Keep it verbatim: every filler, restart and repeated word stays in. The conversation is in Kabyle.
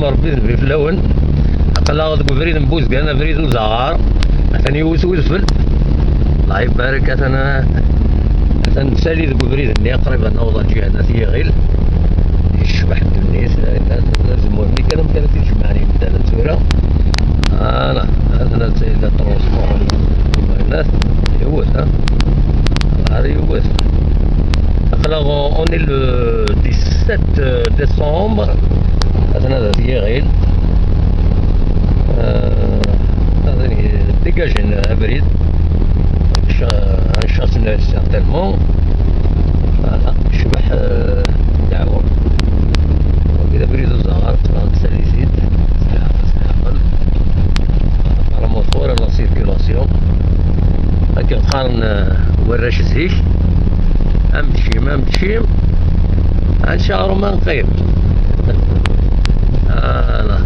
Rebbi d Nnbi fell-awen. Aql-aɣ deg ubrid n Buzgan, abrid uzaɣar. Atan yiwet udfel. Allah ibarek, atan, atan nsali deg ubrid-nni, qrib ad naweḍ ɣer lǧiha n At Yiɣil. Yecbeḥ ddunit, d azemmur-nni kan amek ara t-id-jemɛen yimdanen tura. Ala, atan la transport n imaynat. Yiwet, ha? Ar yiwet. Aql-aɣ, on est le dix-sept décembre. Atan ad At Yiɣil. Euh, atan dégagé abrid. Un chat, un chat, certainement. Voilà, yecbeḥ, euh, ddeɛwa. Wagi d abrid uzaɣar, qqleɣ-d s tadist. S leɛqel, s leɛqel. Apparemment tɣur la circulation. Akken qqaren, euh, warrac zik. Am tcim, am tcim. Ad ncaɣru ma nqim. Voilà.